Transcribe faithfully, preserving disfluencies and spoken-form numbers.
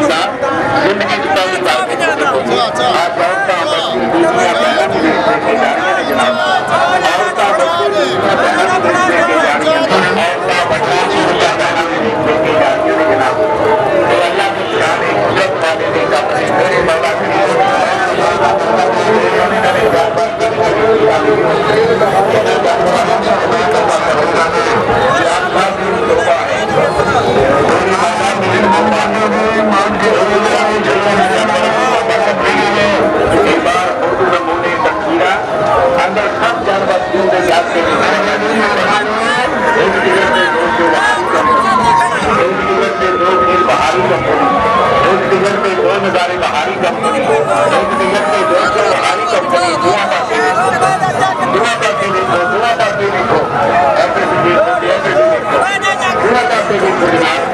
زندگی دی پہلی بار کسی کوں ݙٹھے۔ اڄ عورتاں بچیاں بیٹیاں بہناں کوں ݙٹھے جاندیاں نے جناب۔ عورتاں بچیاں بیٹیاں بہناں کوں ݙٹھے جاندیاں نے۔ عورتاں بچیاں بیٹیاں بہناں کوں ݙٹھے جاندیاں نے جناب۔ اے اللہ دی شان ہے، قدرت والے دے کم نے۔ میرے مولا کریم اندر سب جانور جیندے جاگدے نے۔ ہک ݙینہہ تے دو شے بہاری کم، ہک ݙینہہ تے دو شے بہاری کم، ہک ݙینہہ تے دو نظارے بہاری کم، ہک ݙینہہ تے دو شے بہاری کم، دعا پاسے، دعا پاسے ݙیکھو، دعا پاسے ݙیکھو، ایسے بھی ݙیکھو، ایسے بھی ݙیکھو، دعا پاسے ݙیکھو جناب۔